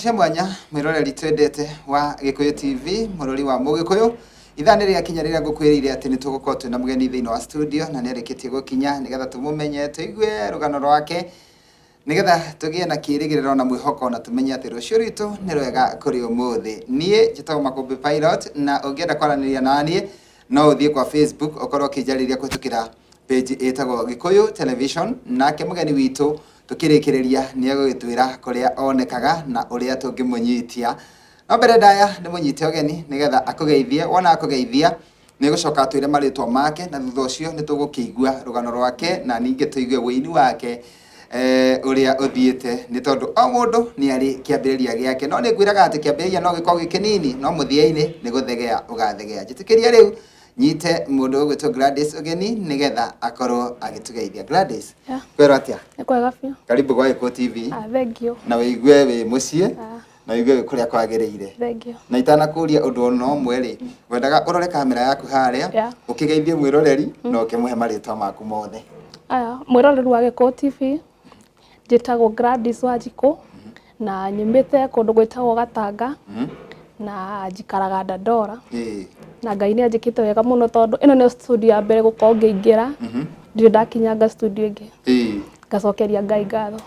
Ngatho cia mwanya mwĩroreri twendete wa Gĩkũyũ TV, mũrori wa Mũgĩkũyũ. Ithaa nĩ rĩakinya rĩrĩa ngũkwĩrĩire atĩ nĩ tũgũkorwo twĩna mũgeni thĩinĩ wa studio, na nĩ arĩkĩtie gũkinya nĩgetha tũmũmenye, tũigue rũgano rwake, nĩgetha tũgĩe na kĩĩrĩgĩrĩro na mwĩhoko na tũmenye atĩ rũciũ rwitũ nĩ rwega kũrĩ ũmũthĩ. Niĩ njĩtagwo Makũmbĩ Pilot, na ũngĩenda kwaranĩria na niĩ no ũthiĩ kwa Facebook ũkorwo ũkĩnjarĩria kũhĩtũkĩra page ĩtagwo Gĩkũyũ Television. Nake mũgeni witũ tũkĩrĩkĩrĩria nĩ egũgĩtwĩra kũrĩa onekaga na ũrĩa tũngĩmũnyitia. No mbere ndaya nĩ mũnyite ũgeni nĩgetha akũgeithie. Wona akũgeithia nĩ egũcoka atwĩre marĩtwa make, na thutha ũcio nĩ tũgũkĩigua rũgano rwake na ningĩ tũigue wũini wake ũrĩa ũthiĩte, nĩ tondũ o mũndũ nĩ arĩ kĩambĩrĩria gĩake. No nĩ ngwĩraga atĩ kĩambĩrĩria no gĩkorwo gĩ kĩnini, no mũthia-inĩ nĩ gũthegea ũgathegea. Njĩtĩkĩria rĩu nyite mũndũ ũgwĩtwo Gladys ũgeni nĩgetha akorwo agĩtũgeithia. Gladys, kwĩrwo atĩa? Nĩ kwega biũ. Karibu gwa Gĩkũyũ TV. Ah, thank you. Na wĩigue wĩ mũciĩ, na wĩigue wĩ kũrĩa kwagĩrĩire. Thank you. Na itanakũria ũndũ ona ũmwe rĩ, ngwendaga ũrore kamera yaku harĩa, ũkĩgeithie mwĩroreri na ũkĩmũhe marĩtwa maku mothe. Aya, mwĩroreri wa Gĩkũyũ TV, njĩtagwo Gladys Wanjikũ na nyumĩte kũndũ gwĩtagwo Gatanga na njikaraga Dandora. Na Ngai nĩ anjĩkĩte wega mũno tondũ ĩno nĩyo studio ya mbere gũkorwo ngĩingĩra, ndirĩ ndakinyanga studio ĩngĩ. Ngacokeria Ngai ngatho.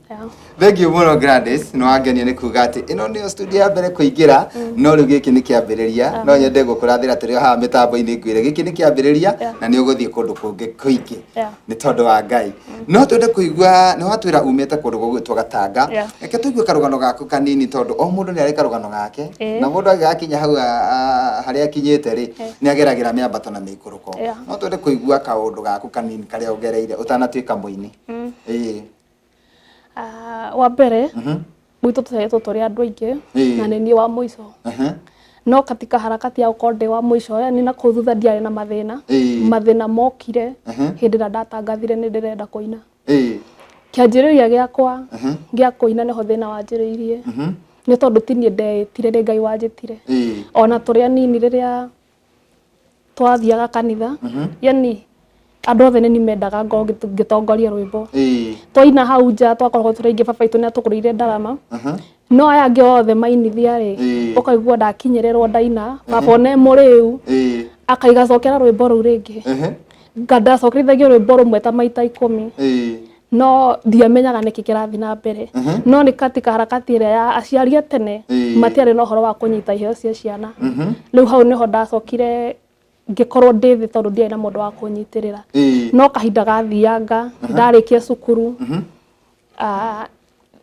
Yeah. Thank you mũno Gladys, nĩ wangenia nĩ kuga atĩ ĩno nĩyo studio ya mbere kũingĩra, no rĩu gĩkĩ nĩ kĩambĩrĩria. No nyende gũkũrathĩra tũrĩ o haha mĩtambo-inĩ ngwĩre gĩkĩ nĩ kĩambĩrĩria na nĩ ũgũthiĩ kũndũ kũngĩ kũingĩ nĩ tondũ wa Ngai. No twende kũigua, nĩ watwĩra umĩte kũndũ gũgwĩtwo Gatanga. Reke tũigue karũgano gaku kanini, tondũ o mũndũ nĩ arĩ karũgano gake, na mũndũ agĩgakinya hau harĩa akinyĩte rĩ, nĩ ageragĩra mĩambato na mĩikũrũko. No twende kũigua kaũndũ gaku kanini karĩa ũgereire ũtanatuĩka mũini. Wa mbere, gwitũ tũciarĩtwo tũrĩ andũ aingĩ na nĩ niĩ wa mũico. No katika harakati ya gũkorwo ndĩ wa mũico, yani na kũu thutha ndiarĩ na mathĩna. Mathĩna mokire hĩndĩ ĩrĩa ndatangathire nĩ ndĩrenda kũina. Kĩanjĩrĩria gĩakwa gĩa kũina nĩho thĩna wanjĩrĩirie. Nĩ tondũ ti niĩ ndeĩtire, nĩ Ngai wanjĩtire. Ona tũrĩ anini rĩrĩa twathiaga kanitha, yani andũ othe nĩ mendaga ngorwo ngĩtongoria rwĩmbo. Twaina hau nja twakoragwo tũrĩ aingĩ, baba witũ nĩ atũgũrĩire ndarama. No aya angĩ othe mainithia rĩ, ũkaigua ndakinyĩrĩrwo ndaina, baba ona e mũrĩu, akaiga cokera rwĩmbo rũu rĩngĩ. Nga ndacokerithagio rwĩmbo rũmwe ta maita 10. No ndiamenyaga nĩkĩ kĩrathiĩ na mbere. No nĩ katika harakati ĩrĩa ya aciari a tene, matiarĩ na ũhoro wa kũnyita iheo cia ciana. Rĩu hau nĩho ndacokire ngĩkorwo ndĩ thĩ tondũ ndiarĩ na mũndũ wa kũnyitĩrĩra. No kahinda gathianga, ndarĩkia cukuru,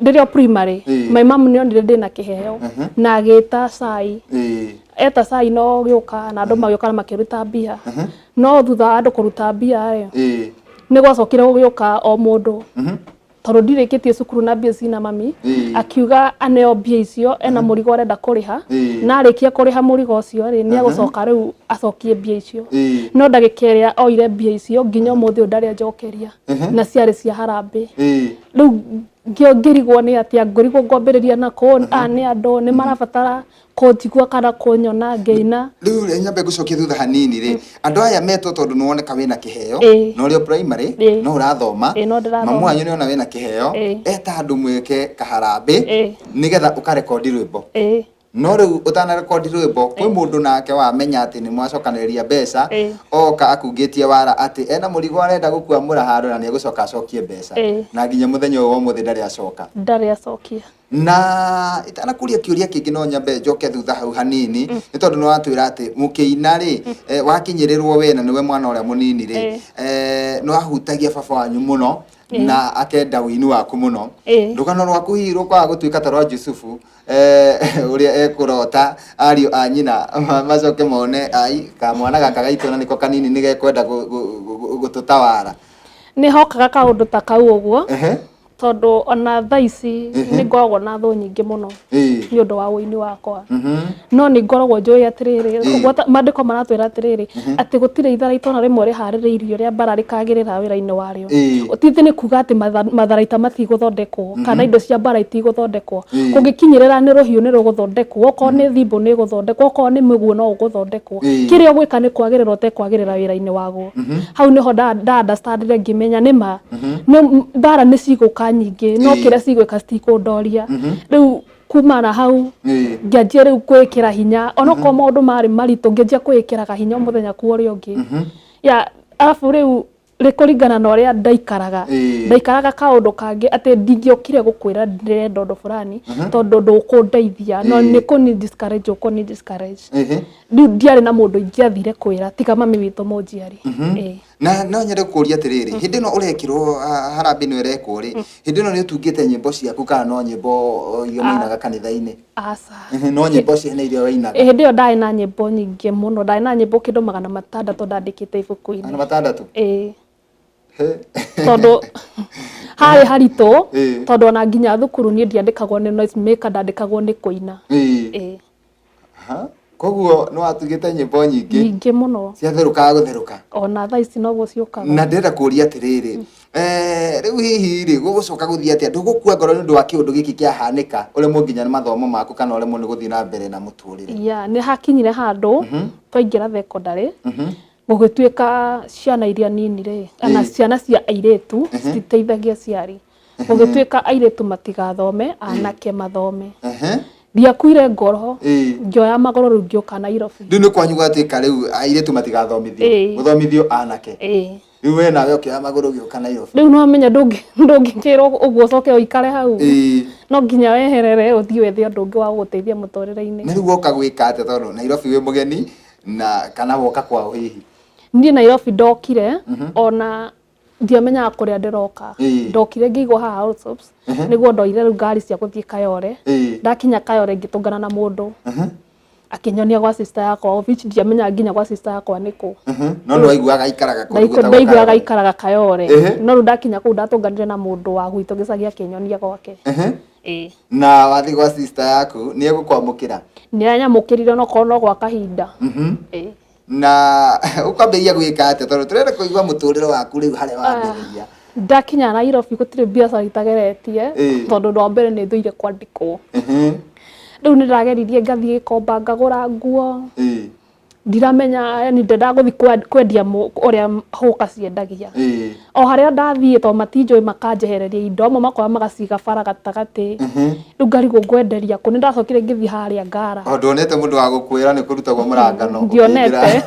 rĩrĩa o primary, my mom nĩ onire ndĩna kĩheo na agĩta cai. Eta cai no gĩũka na andũ magĩũka na makĩruta mbia. No thutha wa andũ kũruta mbia rĩ, nĩ gwacokire gũgĩũka o mũndũ. Tondũ ndirĩkĩtie cukuru na mbia cina mami, akiuga aneo mbia icio, ena mũrigo arenda kũrĩha, na arĩkia kũrĩha mũrigo ũcio rĩ, nĩ egũcoka rĩu acokie mbia icio. No ndagĩka ĩrĩa oire mbia icio nginya ũmũthĩ ũyũ ndarĩ anjokeria, na ciarĩ cia harambee. Rĩu ngĩrigwo nĩ atĩa, ngũrigwo ngwambĩrĩria nakũ, aya nĩ andũ nĩ marabatara kũnjigua kana kũnyona ngĩina. Rĩu rĩ, nyambe ngũcokie thutha hanini rĩ, andũ aya metwo tondũ nĩ woneka wĩna kĩheo, na ũrĩ o primary, no ũrathoma, No ndĩrathoma. Mamu wanyu nĩ ona wĩna kĩheo, eta andũ mwĩke kaharambĩ, nĩgetha ũkarekondi rwĩmbo. No rĩu ũtanarekondi rwĩmbo, kwĩ mũndũ nake wamenya atĩ nĩ mwacokanĩrĩria mbeca, oka akungĩtie wara atĩ ena mũrigo arenda gũkuamũra handũ na nĩ egũcoka acokie mbeca. Na nginya mũthenya ũyũ wa ũmũthĩ ndarĩ acoka. Ndarĩ acokia. Na itanakũria kĩũria kĩngĩ no nyambe njoke thutha hau hanini, nĩ tondũ nĩ watwĩra atĩ mũkĩina rĩ, wakinyĩrĩrwo we na nĩwe mwana ũrĩa mũnini rĩ, nĩ wahutagia baba wanyu mũno na akenda ũini waku mũno. Rũgano rwaku hihi rũkwaga gũtuĩka ta rwa Jusufu, ũrĩa ekũrota ariũ a nyina macoke mone ai kamwana gaka gaitũ na nĩko kanini nĩgekwenda gũtũtawara. Nĩ hokaga kaũndũ ta kau ũguo. Tondũ ona thaa ici nĩ ngoragwo na thũ nyingĩ mũno nĩ ũndũ wa ũini wakwa. No nĩ ngoragwo njũĩ atĩrĩrĩ, gwata maandĩko maratwĩra atĩrĩrĩ, atĩ gũtirĩ itharaita ona rĩmwe rĩharĩrĩirio rĩa mbara rĩkagĩrĩra wĩra-inĩ warĩo. Ti nĩ kuga atĩ matharaita matigũthondekwo kana indo cia mbara itigũthondekwo. Kũngĩkinyĩrĩra nĩ rũhiũ nĩ rũgũthondekwo, okorwo nĩ thimbũ nĩ ĩgũthondekwo, okorwo nĩ mĩguĩ no ũgũthondekwo. Kĩrĩa ũgwĩka nĩ kwagĩrĩra ũtekwagĩrĩra wĩra-inĩ waguo. Hau nĩho nda understand-ire ngĩmenya nĩma nĩ mbara nĩ cigũka nyingĩ, no kĩrĩa cigwĩka citikũndoria. Rĩu Kuma na hau ngĩanjia rĩu kwĩĩkĩra hinya, onokorwo maũndũ marĩ maritũ, ngĩanjia kwĩĩkĩraga hinya o mũthenya kwa ũrĩa ũngĩ. Ya arabu rĩu kũringana na ũrĩa ndaikaraga, ndaikaraga kaũndũ kangĩ atĩ ndingĩokire gũkwĩra ndĩrenda ũndũ fulani, tondũ ndũkũndeithia, no nĩ kũni discourage ũkũni discourage. Rĩu ndiarĩ na mũndũ ingĩathire kwĩra tiga mami witũ mũnjiari. Ĩĩ. Na no nyende gũkũria atĩrĩrĩ, hĩndĩ ĩno ũrekĩrwo harambee ĩno ĩrekwo rĩ, hĩndĩ ĩno nĩ ũtungĩte nyĩmbo ciaku kana no nyĩmbo iria mũinaga kanitha-inĩ? Aca. No nyĩmbo ciene iria wainaga? Hĩndĩ ĩyo ndarĩ na nyĩmbo nyingĩ mũno, ndarĩ na nyĩmbo kĩndũ 600 ndandĩkĩte ibuku-inĩ. 600? Ĩĩ. Tondũ harĩ haritũ, tondũ ona nginya thukuru niĩ ndiandĩkagwo nĩ noise maker, ndandĩkagwo nĩ kũina. Ĩĩ. Aha. Koguo nĩ watugĩte nyĩmbo nyingĩ? Nyingĩ mũno. Ciatherũkaga gũtherũka? Ona thaa ici noguo ciũkaga. Na ndĩrenda kũria atĩrĩrĩ, rĩu hihi rĩ, gũgũcoka gũthiĩ atĩa? Ndũgũkua ngoro nĩ ũndũ wa kĩũndũ gĩkĩ kĩahanĩka, ũremwo nginya nĩ mathomo maku kana ũremwo nĩ gũthiĩ na mbere na mũtũrĩre? Yeah, nĩ hakinyire handũ twaingĩra thekondarĩ, gũgĩtuĩka ciana iria nini rĩ, kana ciana cia airĩtu cititeithagia aciari. Gũgĩtuĩka airĩtu matigathome, anake mathome. Ndiakuire ngoro, ngĩoya magũrũ rĩu ngĩũka Nairobi. Rĩu nĩ kwanyu gwatuĩka rĩu airĩtu matigathomithio, gũthomithio anake. Rĩu we nawe ũkĩoya magũrũ ũgĩũka Nairobi. Rĩu no menya ndũngĩkĩrwo ũguo ũcoke ũikare hau. No nginya weherere ũthiĩ wethe ũndũ ũngĩ wa gũgũteithia mũtũrĩre-inĩ. Na rĩu woka gwĩka atĩa tondũ Nairobi wĩ mũgeni na kana woka kwao hihi? Niĩ Nairobi ndokire ona ndiamenyaga kũrĩa ndĩroka. Ndokire ngĩigwo haha Allsops, nĩguo ndoire rĩu ngari cia gũthiĩ Kayole. Ndakinya Kayole ngĩtũngana na mũndũ akĩnyonia gwa sister yakwa, of which ndiamenyaga nginya gwa sister yakwa nĩ kũ. No nĩ waiguaga aikaraga kũndũ gwĩtagwo Ndaiguaga Kayole. aikaraga Kayole. No rĩu ndakinya kũu ndatũnganire na mũndũ wa gwitũ gĩcagi akĩnyonia gwake. Ĩĩ. Na wathiĩ gwa sister yaku nĩ egũkwamũkĩra? Nĩ anyamũkĩrire onokorwo no gwa kahinda. Ĩĩ. Na ũkwambĩrĩria gwĩka atĩa tondũ tũrenda kũigua mũtũrĩre waku rĩu harĩa wambĩrĩria? Ndakinya Nairobi gũtirĩ biacara itageretie, tondũ ũndũ wa mbere nĩ thũire kwandĩkwo. Rĩu nĩ ndageririe ngathiĩ Gĩkomba ngagũra nguo, ndiramenya yani ndendaga gũthiĩ kwendia ũrĩa hũka ciendagia. O harĩa ndathiĩ tondũ matinjũĩ makanjehereria indo, amwe makoya magaciga bara gatagatĩ, rĩu ngarigwo ngwenderia kũ. Nĩ ndacokire ngĩthiĩ harĩa Ngara. O nduonete mũndũ wa gũkwĩra nĩ kũrutagwo mũrangano? Ndionete.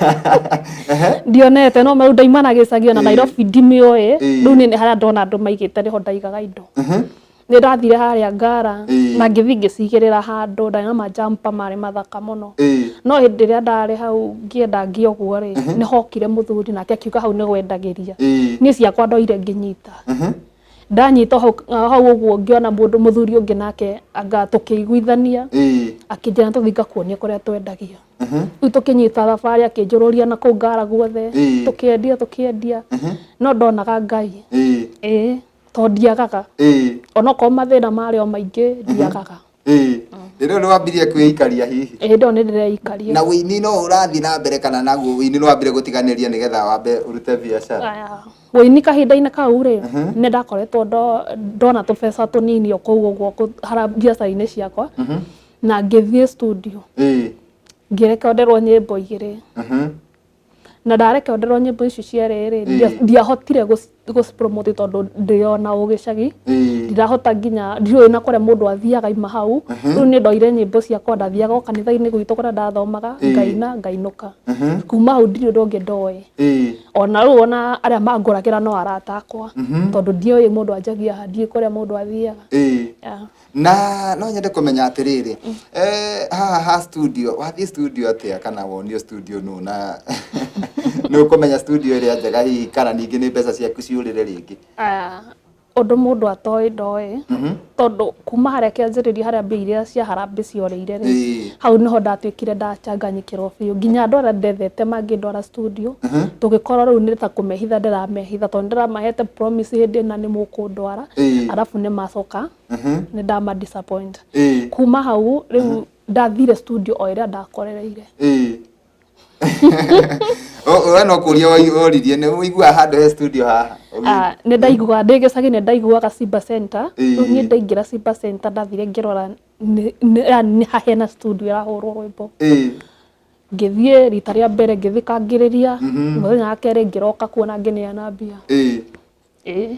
Ndionete, no rĩu ndauma na gĩcagi ona Nairobi ndimĩũĩ. Rĩu niĩ nĩ harĩa ndona andũ maigĩte nĩho ndaigaga indo. Nĩ ndathire harĩa Ngara na ngĩthiĩ ngĩcigĩrĩra handũ, ndarĩ na manjampa marĩ mathaka mũno. No hĩndĩ ĩrĩa ndarĩ hau ngĩendangia ũguo rĩ, nĩ hokire mũthuri nake akiuga hau nĩ gwendagĩria. Niĩ ciakwa ndoire ngĩnyita. Ndanyita hau hau ũguo ngĩona mũndũ mũthuri ũngĩ nake anga tũkĩiguithania, akĩnjĩra tũthiĩ ngakuonie kũrĩa twendagia. Rĩu tũkĩnyita thabarĩ akĩnjũrũria na kũu Ngara guothe, tũkĩendia tũkĩendia, no ndonaga Ngai. Ĩĩ, tondũ ndiagaga. Onokorwo mathĩna marĩ o maingĩ, ndiagaga. Hĩndĩ ĩyo nĩ wambirie kwĩikaria hihi? Hĩndĩ ĩyo nĩ ndĩreikaria. Na wĩini no ũrathiĩ na mbere kana naguo wĩini nĩ wambire gũtiganĩria nĩgetha wambe ũrute biacara? Aya, wĩini kahinda-inĩ kau rĩ, nĩ ndakoretwo ndona tũbeca tũnini o kũu ũguo biacara-inĩ ciakwa, na ngĩthiĩ studio, ngĩrekonderwo nyĩmbo igĩrĩ. Na ndarekonderwo nyĩmbo ici cierĩ rĩ, ndiahotire gũci promote tondũ ndĩ ona o gĩcagi, ndirahota nginya ndiũĩ na kũrĩa mũndũ athiaga aima hau. Rĩu niĩ ndoire nyĩmbo ciakwa ndathiaga o kanitha-inĩ gwitũ kũrĩa ndathomaga, ngaina ngainũka. Kuma hau ndirĩ ũndũ ũngĩ ndoĩ. Ona rĩu ona arĩa mangũragĩra no arata akwa, tondũ ndiũĩ mũndũ anjagia ha, ndiũĩ kũrĩa mũndũ athiaga. Yeah. Na no nyende kũmenya atĩrĩrĩ, haha ha studio, wathiĩ studio atĩa kana wonio studio nũ, na nĩ ũkũmenya studio ĩrĩa njega hihi kana ningĩ nĩ mbeca ciaku ciũrĩre rĩngĩ? Ũndũ mũndũ atoĩ ndoĩ, tondũ kuma harĩa kĩanjĩrĩria harĩa mbia iria cia harambee ciorĩire rĩ, hau nĩho ndatuĩkire ndachanganyikĩrwo biũ, nginya andũ arĩa ndethete mangĩndwara studio, tũgĩkorwo rĩu nĩ ta kũmehitha ndĩramehitha, tondũ ndĩramahete promise hĩndĩ ĩna nĩ mũkũndwara, arabu nĩ macoka nĩ ndama disappoint. Kuma hau rĩu ndathire studio o ĩrĩa ndakorereire. We no kũria woririe nĩ ũiguaga handũ he studio haha? Nĩ ndaiguaga ndĩ gĩcagi, nĩ ndaiguaga Simba Center. Rĩu niĩ ndaingĩra Simba Center ndathire ngĩrora nĩ hena studio ĩrahũrwo rwĩmbo. Ngĩthiĩ rita rĩa mbere ngĩthikangĩrĩria, mũthenya wa kerĩ ngĩroka kuo na ngĩneana mbia. Ĩĩ.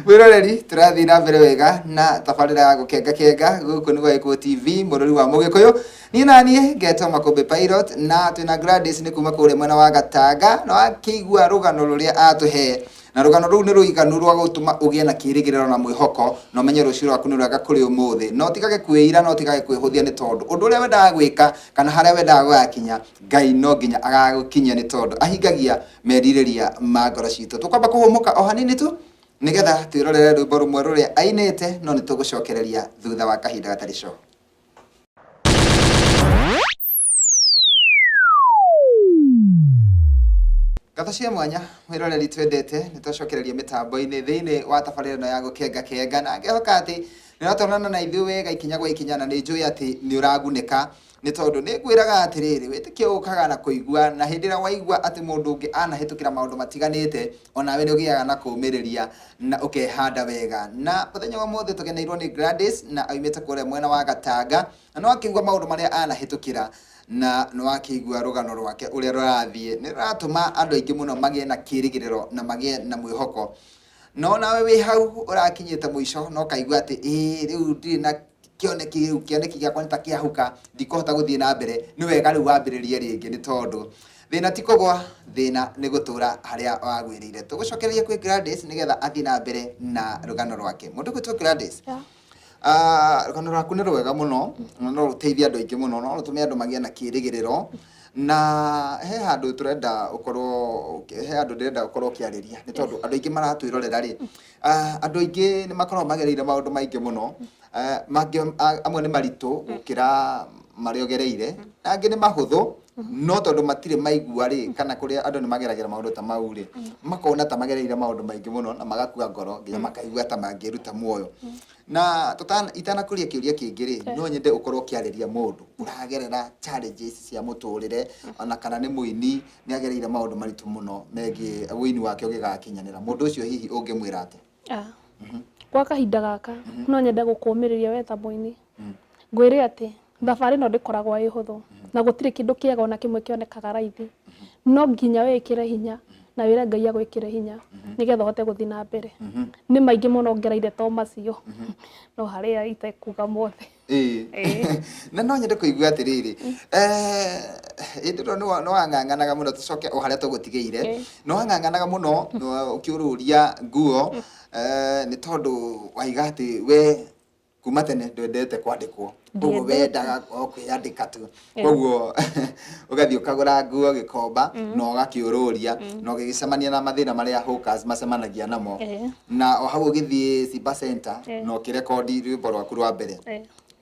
Mwĩroreri, tũrathiĩ na mbere wega na tabarĩra ya gũkenga kenga gũkũ nĩ gwa Gĩkũyũ TV, mũrũri wa Mũgĩkũyũ. Niĩ na niĩ ngetwo Makũmbĩ Pilot na twĩna Gladys nĩ kuma kũrĩa mwena wa Gatanga, na wakĩigua rũgano rũrĩa atũhe, na rũgano rũu nĩ rũiganu rwa gũtũma ũgĩe na kĩrĩgĩrĩro na mwĩhoko, na ũmenye rũciũ rwaku nĩ rwega kũrĩ ũmũthĩ. Na ũtigage kwĩira na ũtigage kwĩhũthia, nĩ tondũ ũndũ ũrĩa wendaga gwĩka kana harĩa wendaga gũgakinya, Ngai no nginya agagũkinyia, nĩ tondũ ahingagia merirĩria ma ngoro citũ. Tũkwamba kũhũmũka o hanini tu nĩgetha twĩrorere rwĩmbo rũmwe rũrĩa ainĩte, no nĩ tũgũcokereria thutha wa kahinda gatarĩ coho. Ngatho cia mwanya mwĩroreri twendete, nĩ twacokereria mĩtambo-inĩ thĩinĩ wa tabarĩra ĩno ya gũkenga kenga, na ngehoka atĩ nĩ ũratwarana na ithuĩ wega ikinya gwa ikinya, na nĩ njũĩ atĩ nĩ ũragunĩka, nĩ tondũ nĩ ngwĩraga atĩrĩrĩ, wĩtĩkio ũkaga na kũigua, na hĩndĩ ĩrĩa waigua atĩ mũndũ ũngĩ anahĩtũkĩra maũndũ matiganĩte, onawe nĩ ũgĩaga na kũũmĩrĩria na ũkehanda wega. Na mũthenya wa ũmũthĩ tũgeneirwo nĩ Gladys, na aumĩte kũrĩa mwena wa Gatanga, na nĩ wakĩigua maũndũ marĩa anahĩtũkĩra, na nĩ wakĩigua rũgano rwake ũrĩa rũrathiĩ. Nĩ rũratũma andũ aingĩ mũno magĩe na kĩrĩgĩrĩro na magĩe na mwĩhoko. No nawe wĩ hau ũrakinyĩte mũico na ũkaigua atĩ ĩĩ rĩu ndirĩ na kĩoneki, rĩu kĩoneki gĩakwa nĩ ta kĩahuka, ndikũhota gũthiĩ na mbere, nĩ wega rĩu wambĩrĩrie rĩngĩ, nĩ tondũ thĩna ti kũgwa, thĩna nĩ gũtũra harĩa wagwĩrĩire. Tũgũcokereria kwĩ Gladys nĩgetha athiĩ na mbere na rũgano rwake. Mũndũ ũgwĩtwo Gladys, rũgano rwaku nĩ rwega mũno, na no rũteithie andũ aingĩ mũno, no rũtũme andũ magĩe na kĩrĩgĩrĩro, na he handũ tũrenda ũkorwo, he handũ ndĩrenda ũkorwo ũkĩarĩria, nĩ tondũ andũ aingĩ maratwĩrorera rĩ, andũ aingĩ nĩ makoragwo magereire maũndũ maingĩ mũno, mangĩ amwe nĩ maritũ gũkĩra marĩa ũgereire, na angĩ nĩ mahũthũ, no tondũ matirĩ maigua rĩ, kana kũrĩa andũ nĩ mageragĩra maũndũ ta mau rĩ, makona ta magereire maũndũ maingĩ mũno na magakua ngoro nginya makaigua ta mangĩruta muoyo. Na itanakũria kĩũria kĩngĩ rĩ, no nyende ũkorwo ũkĩarĩria mũndũ ũragerera challenges cia mũtũrĩre, ona kana nĩ mũini, nĩ agereire maũndũ maritũ mũno megiĩ ũini wake ũgĩgakinyanĩra. Mũndũ ũcio hihi ũngĩmwĩra atĩa? Gwa kahinda gaka no nyende gũkũmĩrĩria we ta mũini, ngwĩre atĩ thabarĩ ĩno ndĩkoragwo ĩ hũthũ, na gũtirĩ kĩndũ kĩega ona kĩmwe kĩonekaga raithi. No nginya wĩkĩre hinya na wĩre Ngai agwĩkĩre hinya nĩgetha ũhote gũthiĩ na mbere. Nĩ maingĩ mũno ngereire to macio, no harĩa itekuga mothe. Na no nyende kũigua atĩrĩrĩ, hĩndĩ ĩno nĩ wang'ang'anaga mũno, tũcoke o harĩa tũgũtigĩire, nĩ wang'ang'anaga mũno ũkĩũrũria nguo, nĩ tondũ waiga atĩ we kuma tene ndwendete kwandĩkwo, koguo wendaga o kwĩyandĩka tu, koguo ũgathiĩ ũkagũra nguo gĩkomba na ũgakĩũrũria, na ũgĩgĩcemania na mathĩna marĩa hawkers macemanagia namo, na o hau ũgĩthiĩ Simba Center na ũkĩrekondi rwĩmbo rwaku rwa mbere.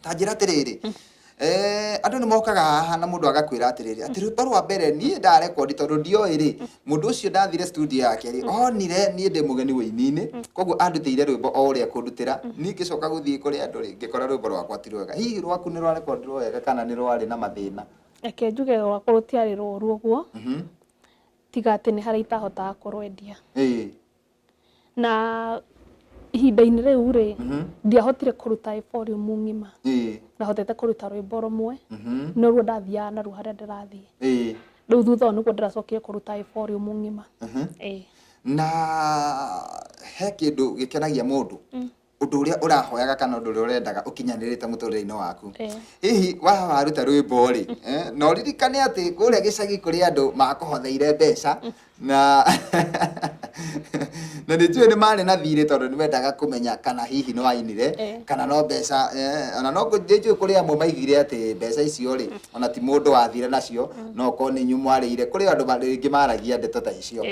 Ta njĩra atĩrĩrĩ, andũ nĩ mokaga haha na mũndũ agakwĩra atĩrĩrĩ, atĩ rwĩmbo rwa mbere niĩ ndarekondi tondũ ndioĩ rĩ, mũndũ ũcio ndathire studio yake rĩ, onire niĩ ndĩ mũgeni wũini-inĩ, koguo andutĩire rwĩmbo o ũrĩa ekũndutĩra, niĩ ngĩcoka gũthiĩ kũrĩ andũ rĩ, ngĩkora rwĩmbo rwakwa ti rwega. Hihi rwaku nĩ rwarekondirwo wega kana nĩ rwarĩ na mathĩna? Reke njuge rwakwa rũtiarĩ rũru ũguo, tiga atĩ nĩ harĩa itahotaga kũrwendia. Na ihinda-inĩ rĩu rĩ, ndiahotire kũruta ĩ volume ng'ima. Ndahotete kũruta rwĩmbo rũmwe, noruo ndathiaga naruo harĩa ndĩrathiĩ. Rĩu thutha ũyũ nĩguo ndĩracokire kũruta ĩ volume ng'ima. Na he kĩndũ gĩkenagia mũndũ, ũndũ ũrĩa ũrahoyaga kana ũndũ ũrĩa ũrendaga ũkinyanĩrĩte mũtũrĩre-inĩ waku. Hihi waruta rwĩmbo rĩ, na ũririkane atĩ kũrĩa gĩcagi kũrĩ andũ makũhotheire mbeca, na na nĩ njũĩ nĩ marĩ na thirĩ tondũ nĩ mendaga kũmenya kana hihi nĩ wainire, kana no mbeca, ona no nĩ njũĩ kũrĩ amwe maigire atĩ mbeca icio rĩ, ona ti mũndũ wathire nacio, no okorwo nĩ inyuĩ mwarĩire, kũrĩ andũ rĩngĩ maragia ndeto ta icio.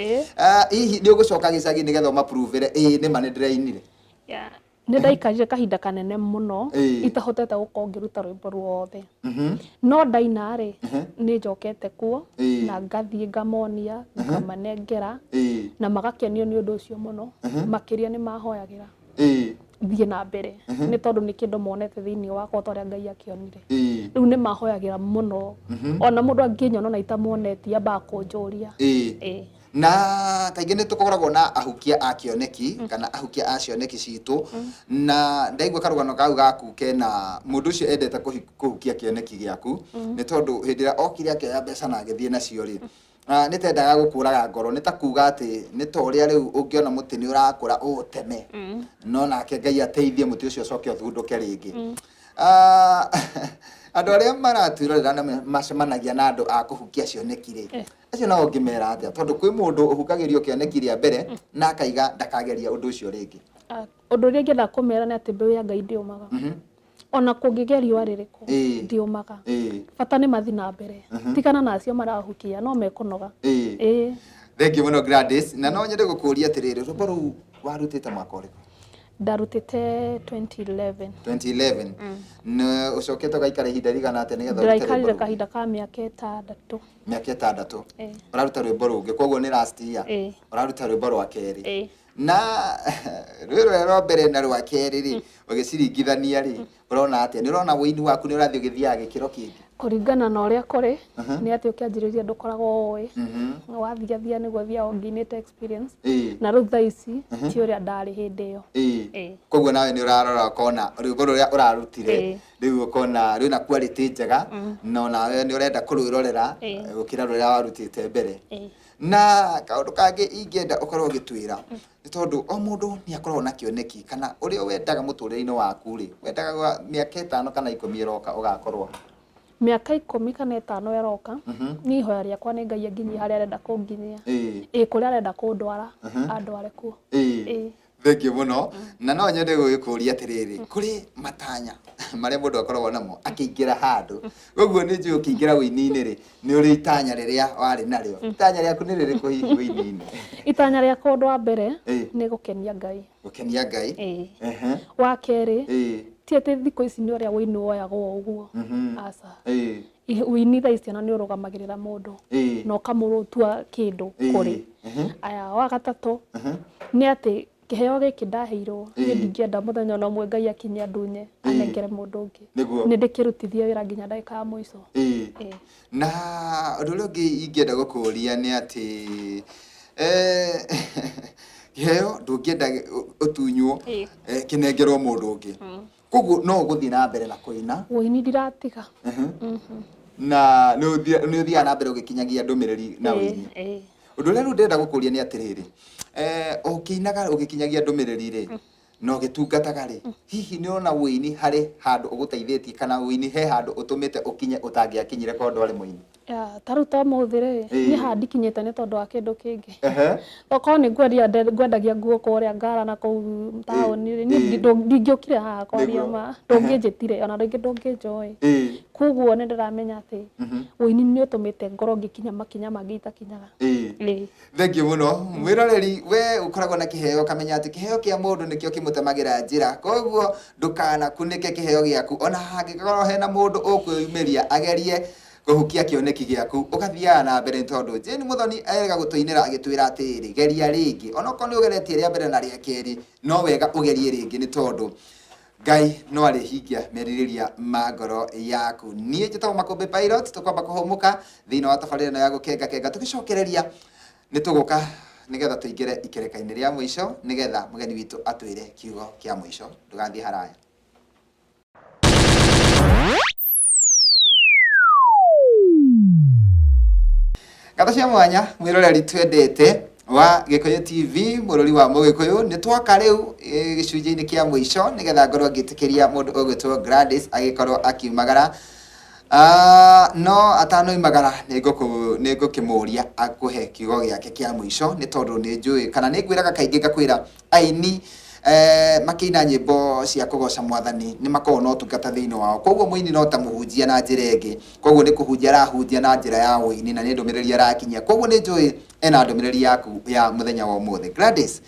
Hihi nĩ ũgũcoka gĩcagi nĩgetha ũmapruvĩre ĩĩ nĩma nĩ ndĩrainire? Yeah. Nĩ ndaikarire kahinda kanene mũno itahotete gũkorwo ngĩruta rwĩmbo ruothe. No ndaina rĩ, nĩ njokete kuo na ngathiĩ ngamonia, ngamanengera na magakenio nĩ ũndũ ũcio mũno. Makĩria nĩ mahoyagĩra thiĩ na mbere nĩ tondũ nĩ kĩndũ monete thĩinĩ wakwa ta ũrĩa Ngai akĩonire. Rĩu nĩ mahoyagĩra mũno. Ona mũndũ angĩnyona ona itamuonetie ambaga kũnjũria. Na kaingĩ nĩ tũkoragwo na ahukia a kĩoneki kana ahukia a cioneki citũ, na ndaigua karũgano kau gaku kena mũndũ ũcio endete kũhukia kĩoneki gĩaku, nĩ tondũ hĩndĩ ĩrĩa okire akĩoya mbeca na agĩthiĩ nacio rĩ, Nĩ tendaga gũkũraga ngoro, nĩ ta kuga atĩ nĩ ta ũrĩa rĩu ũngĩona mũtĩ nĩ ũrakũra ũũteme, no nake Ngai ateithie mũtĩ ũcio ũcoke ũthundũke rĩngĩ. Andũ arĩa maratwĩrorera na macemanagia na andũ a kũhukia cioneki rĩ, acio nao ũngĩmera atĩa? Tondũ kwĩ mũndũ ũhukagĩrio kĩoneki rĩa mbere na akaiga ndakageria ũndũ ũcio rĩngĩ. Ũndũ ũrĩa ingĩenda kũmera nĩ atĩ mbeũ ya Ngai ndĩũmaga. Ona kũngĩgĩa riũa rĩrĩkũ, ndĩũmaga. Bata nĩ mathi na mbere. Tigana na acio marahukia, no mekũnoga. Thengiũ mũno Gladys, na no nyende gũkũria atĩrĩrĩ, rwĩmbo rũu warutĩte mwaka ũrĩkũ? Ndarutĩte 2011. 2011. Na ũcokete ũgaikara ihinda rĩigana atĩa nĩgetha ũrute rwĩmbo Ndĩraikarire rũu? kahinda ka mĩaka 6. Mĩaka 6. Ũraruta rwĩmbo rũngĩ, koguo nĩ last year. Ũraruta rwĩmbo rwa kerĩ. Na rwĩ rũrĩa rwa mbere na rwa kerĩ rĩ, ũgĩciringithania rĩ, ũrona atĩa? Nĩ ũrona ũini waku nĩ ũrathiĩ ũgĩthiaga gĩkĩro kĩngĩ? Kũringana na ũrĩa kũrĩ, nĩ atĩ ũkĩanjĩrĩria ndũkoragwo ũĩ. Wathiathia nĩguo ũthiaga ũnginĩte experience. Na rĩu thaa ici ti ũrĩa ndarĩ hĩndĩ ĩyo. Koguo nawe nĩ ũrarora ũkona rwĩmbo rũrĩa ũrarutire rĩu ũkona rwĩna quality njega, na onawe nĩ ũrenda kũrwĩrorera gũkĩra rũrĩa warutĩte mbere. Na kaũndũ kangĩ ingĩenda ũkorwo ũgĩtwĩra, nĩ tondũ o mũndũ nĩ akoragwo na kĩoneki kana ũrĩa wendaga mũtũrĩre-inĩ waku rĩ, wendaga mĩaka 5 kana 10 ĩroka ũgakorwo ha? Mĩaka 10 kana 5 ĩroka, niĩ ihoya rĩakwa nĩ Ngai anginyie harĩa arenda kũnginyia. Ĩĩ, kũrĩa arenda kũndwara, andware kuo. Thengiũ mũno. Na no nyende gũgĩkũria atĩrĩrĩ, kũrĩ matanya marĩa mũndũ akoragwo namo akĩingĩra handũ. Koguo nĩ njũĩ ũkĩingĩra ũini-inĩ rĩ, nĩ ũrĩ itanya rĩrĩa warĩ narĩo. Itanya rĩaku nĩ rĩrĩkũ hihi ũini-inĩ? Itanya rĩakwa ũndũ wa mbere nĩ gũkenia Ngai. Gũkenia Ngai. Wa kerĩ, ti atĩ thikũ ici nĩ ũrĩa ũini woyagwo ũguo. Aca. Ũini thaa ici ona nĩ ũrũgamagĩrĩra mũndũ na ũkamũtua kĩndũ kũrĩ. Aya, wa gatatũ nĩ atĩ kĩheo gĩkĩ ndaheirwo niĩ ndingĩenda mũthenya ona ũmwe Ngai akinye andunye anengere mũndũ ũngĩ. Nĩ ndĩkĩrutithie wĩra nginya ndagĩka ya mũico. Na ũndũ ũrĩa ũngĩ ingĩenda gũkũria nĩ atĩ kĩheo ndũngĩenda ũtunywo kĩnengerwo mũndũ ũngĩ. Koguo no ũgũthiĩ na mbere na kũina. Ũini ndiratiga. Na nĩ ũthiaga na mbere ũgĩkinyagia ndũmĩrĩri na ũini. Ũndũ ũrĩa rĩu ndĩrenda gũkũria nĩ atĩrĩrĩ, ũkĩinaga ũgĩkinyagia ndũmĩrĩri rĩ, na ũgĩtungataga rĩ, hihi nĩ ũrona ũini harĩ handũ ũgũteithĩtie kana ũini he handũ ũtũmĩte ũkinye ũtangĩakinyire korwo ndwarĩ mũini? Ta rĩu ta ũmũthĩ rĩ, niĩ haha ndikinyĩte nĩ tondũ wa kĩndũ kĩngĩ. Okorwo nĩ ngwendia ngwendagia nguo kũrĩa Ngara na kũu taũni rĩ, niĩ ndingĩũkire haha kwaria ma, ndũngĩnjĩtire ona rĩngĩ ndũngĩnjoĩ. Koguo nĩ ndĩramenya atĩ ũini nĩ ũtũmĩte ngorwo ngĩkinya makinya mangĩ itakinyaga. Thengiũ mũno mwĩroreri, we ũkoragwo na kĩheo ũkamenya atĩ kĩheo kĩa mũndũ nĩkĩo kĩmũtemagĩra njĩra, koguo ndũkanakunĩke kĩheo gĩaku ona hangĩkorwo hena mũndũ ũkwĩyumĩria agerie kũhukia kĩoneki gĩaku, ũgathiaga na mbere nĩ tondũ Jane Muthoni erĩga gũtũinĩra agĩtwĩra atĩrĩrĩ, geria rĩngĩ, onokorwo nĩ ũgeretie rĩa mbere na rĩa kerĩ, no wega ũgerie rĩngĩ nĩ tondũ Ngai no arĩhingia merirĩria ma ngoro yaku. Niĩ njĩtagwo Makũmbĩ Pilot, tũkwamba kũhũmũka thĩinĩ wa tabarĩra ĩno ya gũkenga kenga, tũgĩcokereria nĩ tũgũka nĩgetha tũingĩre ikereka-inĩ rĩa mũico nĩgetha mũgeni witũ atwĩre kiugo kĩa mũico. Ndũgathiĩ haraya. Ngatho cia mwanya mwiroreri twendete wa Gĩkũyũ TV bũrũri wa Mũgĩkũyũ nĩ twoka rĩu gĩcunjĩ-inĩ kĩa mũico nĩgetha ngorwo ngĩtĩkĩria mũndũ ũgwĩtwo Gladys agĩkorwo akiumagara. No atanoimagara nĩ ngũkĩmũria akũhe kiugo gĩake kĩa mũico nĩ tondũ nĩ njũĩ kana nĩ ngwĩraga kaingĩ ngakwĩra aini makĩina nyĩmbo cia kũgoca mwathani nĩ makoragwo na ũtungata thĩinĩ wao, koguo mũini no ta mũhunjia na njĩra ĩngĩ, koguo nĩ kũhunjia arahunjia na njĩra ya ũini na nĩ ndũmĩrĩri arakinyia, koguo nĩ njũĩ ena ndũmĩrĩri yaku ya mũthenya wa ũmũthĩ. Gladys,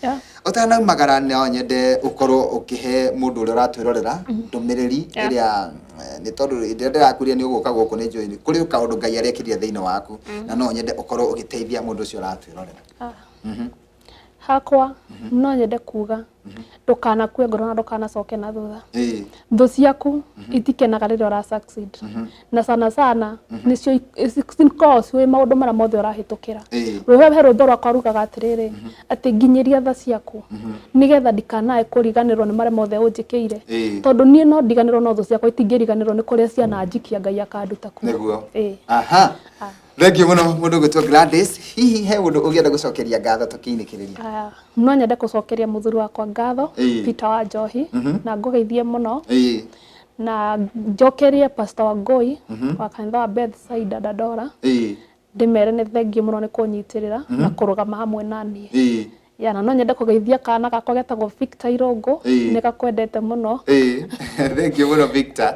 ũtanaumagara no nyende ũkorwo ũkĩhe mũndũ ũrĩa ũratwĩrorera ndũmĩrĩri ĩrĩa nĩ tondũ hĩndĩ ĩrĩa ndĩrakwĩrire nĩ ũgũka gũkũ nĩ njũĩ kũrĩ kaũndũ Ngai arekĩrire thĩinĩ waku na no nyende ũkorwo ũgĩteithia mũndũ ũcio ũratwĩrorera. Hakwa no nyende kuga ndũkanakue ngoro na ndũkanacoke na thutha. Thũ ciaku itikenaga rĩrĩa ũra succeed. Na sana sana nĩcio cikoragwo ciũĩ maũndũ marĩa mothe ũrahĩtũkĩra. Rwĩmbo he rwĩmbo rwakwa rugaga atĩrĩrĩ, atĩ nginyĩria tha ciaku nĩgetha ndikanae kũriganĩrwo nĩ marĩa mothe ũnjĩkĩire. Tondũ niĩ no ndiganĩrwo no thũ ciakwa itingĩriganĩrwo nĩ kũrĩa ciananjikia Ngai akanduta kuo. Nĩguo. Aha. Thengiũ mũno mũndũ ũgwĩtwo Gladys. Hihi he ũndũ ũngĩenda gũcokeria ngatho tũkĩinĩkĩrĩria? Aya, no nyende gũcokeria mũthuri wakwa ngatho, Peter wa Njohi, na ngũgeithie mũno, na njokerie Pastor Wangũi wa kanitha wa Bethsaida Dandora, ndĩmere nĩ thengiũ mũno nĩ kũnyitĩrĩra na kũrũgama hamwe na niĩ. Ya, na no nyende kũgeithia kana gakwa getagwo Victor Irũngũ, nĩ gakwendete mũno. Thengiũ mũno Victor.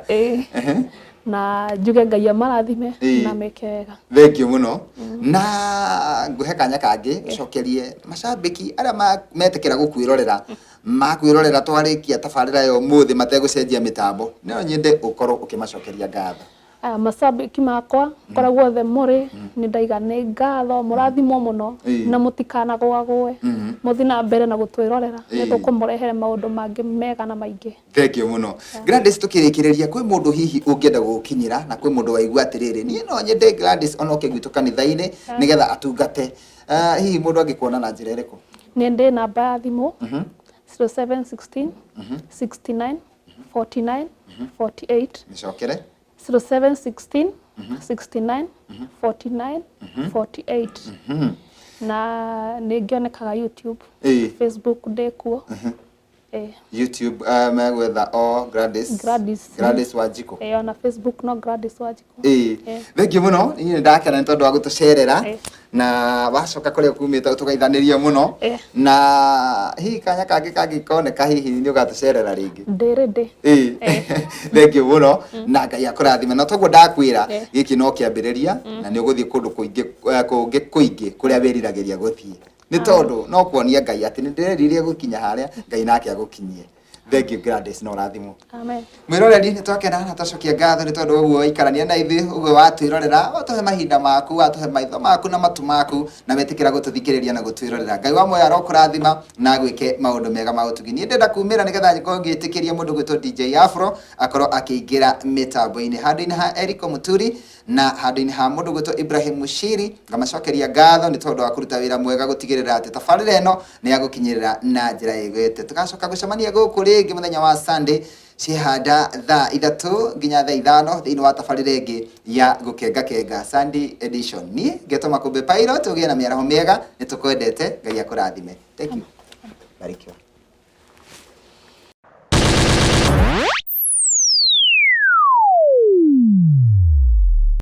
Na njuge Ngai amarathime na meke wega. Thengiũ mũno. Na ngũhe kanya kangĩ ũcokerie macambĩki arĩa metĩkĩra gũkwĩrorera, makwĩrorera twarĩkia tabarĩra ya ũmũthĩ mategũcenjia mĩtambo, no nyende ũkorwo ũkĩmacokeria ngatho. Aya macambĩki makwa kũrĩa guothe mũrĩ, nĩ ndaiga nĩ ngatho, mũrathimwo mũno na mũtikanagũagũe, mũthiĩ na mbere na gũtwĩrorera, nĩ tũkũmũrehere maũndũ mangĩ mega na maingĩ. Thengiũ mũno Gladys. Tũkĩrĩkĩrĩria, kwĩ mũndũ hihi ũngĩenda gũgũkinyĩra, na kwĩ mũndũ waigua atĩrĩrĩ, niĩ no nyende Gladys ona oke gwitũ kanitha-inĩ nĩgetha atungate, hihi mũndũ angĩkuona na njĩra ĩrĩkũ? Nĩ ndĩ namba ya thimũ 0716 69 49 48. Mĩcokere. 0716 69 49 48, na nĩ ngĩonekaga YouTube, Facebook ndĩ kuo. YouTube megwetha o Gladys? Gladys. Gladys Wanjikũ. Ona Facebook no Gladys Wanjikũ. Thengiũ mũno, niĩ nĩ ndakena nĩ tondũ wa gũtũcerera, na wacoka kũrĩa kumĩte tũgaithanĩria mũno, na hihi kanya kangĩ kangĩkoneka, hihi nĩ ũgatũcerera rĩngĩ. Ndĩ ready. Thengiũ mũno na Ngai akũrathime. Na toguo ndakwĩra, gĩkĩ no kĩambĩrĩria, na nĩ ũgũthiĩ kũndũ kũingĩ, kũngĩ kũingĩ kũrĩa wĩriragĩria gũthiĩ, nĩ tondũ no kuonia Ngai atĩ nĩ ndĩrerirĩria gũkinya harĩa, Ngai nake agũkinyie. Thank you Gladys, no ũrathimwo. Amen. Mwĩroreri, nĩ twakena na twacokia ngatho nĩ tondũ ũguo waikarania na ithuĩ, ũguo watwĩrorera, watũhe mahinda maku, watũhe maitho maku na matu maku, na wetĩkĩra gũtũthikĩrĩria na gũtwĩrorera. Ngai wa muoyo arokũrathima na agwĩke maũndũ mega ma ũtugi. Niĩ ndĩrenda kumĩra nĩgetha ngorwo ngĩtĩkĩria mũndũ gwĩtwo DJ Afro akorwo akĩingĩra mĩtambo-inĩ handũ-inĩ ha Eriko Muturi na handũ-inĩ ha mũndũ gwĩtwo Ibrahim Mushiri. Ngamacokeria ngatho nĩ tondũ wa kũruta wĩra mwega gũtigĩrĩra atĩ tabarĩra ĩno nĩ yagũkinyĩrĩra na njĩra ĩgwete. Tũgacoka gũcemania gũkũ rĩngĩ mũthenya wa Sunday cihanda thaa 3 nginya thaa 5 thĩinĩ wa tabarĩra ĩngĩ ya Gũkengakenga Sunday edition. Niĩ ngetwo Makũmbĩ Pilot. Ũgĩe na mĩaraho mĩega, nĩ tũkwendete. Ngai akũrathime. Thank you, barikiwa.